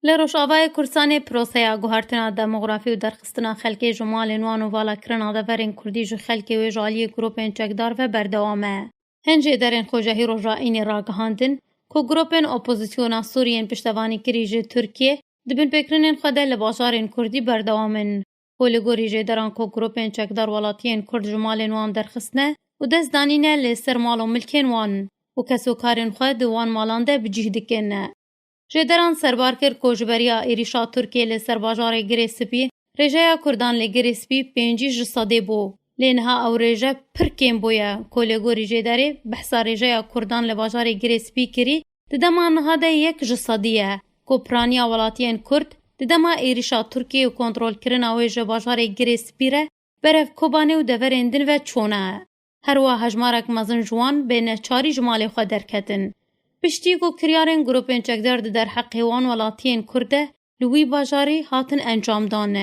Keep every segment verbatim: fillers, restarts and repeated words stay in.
Li Rojavayê Kurdistanê proseya guhertina demografî û derxistina xelkê ji malên wan û valakirina deverên Kurdî ji xelkê wê ji aliyê grûpên çekdar ve berdewam e. Hin jêderên xwecehî roja Înê ragihandin ku grûpên opozisyona Sûrî yên piştevanîkirî ji Tirkiyê di binpêkirinên xwe de li bajarên Kurdî berdewam in. Ku li gorî jêderan ku grûpên çekdar welatiyên Kurd ji malên wan derxistine û dest danîne li ser mal û milkên wan û kesokarên xwe di wan malan de bi cih dikin. Jêderan serbar kir ku ji beriya êrîşa Tirkiyê li ser bajarê Girê Spî, rêjeya Kurdan li Girê Spî pêncî ji sedê bû. Lê niha ew rêje pir kêm bûye ku li gorî jêderê behsa rêjeya Kurdan li bajarê Girê Spî kirî, di dema niha de yek ji sedî ye ku piraniya welatiyên Kurd di dema êrîşa Tirkiyê û kontrolkirina wê ji bajarê Girê Spî re berev Kobanê û deverên din ve çûne. Her wiha hejmarek mezin ji wan bê neçarî ji malê xwe derketin. Piştî ku kiryarên grûpên çekdar di derheqê wan welatiyên Kurd de li wî bajarî hatin encamdan.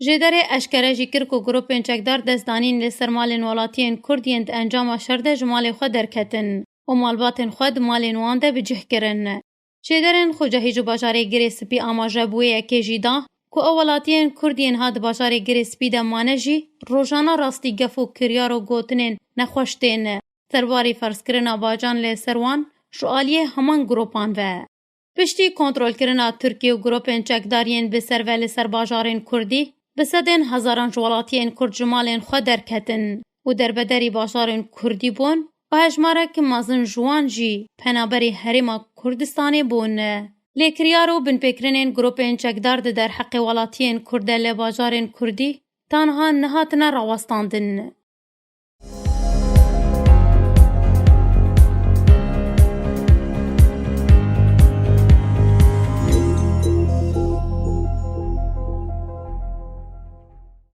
Jêderê eşkere jî kir ku grûpên çekdar dest danîn li ser malên welatiyên Kurd yên di encama şer de ji malê xwe derketin û malbatên xwe di malên wan de bi cih kirin. Jêderên xwecehî ji bajarê Girê Spî amaje bi wê yekê jî da ku ew welatiyên Kurd yên ha di bajarê Girê Spî de mane jî rojane rastî gef û kiryar û gotinên nexweş tên serbarî ferzkirina bacan li ser wan ji aliyê heman grûpan ve. Piştî kontrolkirina Tirkiyê û grûpên çekdar yên bi ser ve li ser bajarên Kurdî, bi sedên hezaran ji welatiyên Kurd ji malên xwe derketin û derbederî bajarên Kurdî bûn û hejmarek mezin ji wan jî penaberî Herêma Kurdistanê bûn. Lê kiryar û binpêkirinên grûpên çekdar di derheqê welatiyên Kurd de li bajarên Kurdî ta niha nehatine rawestandin.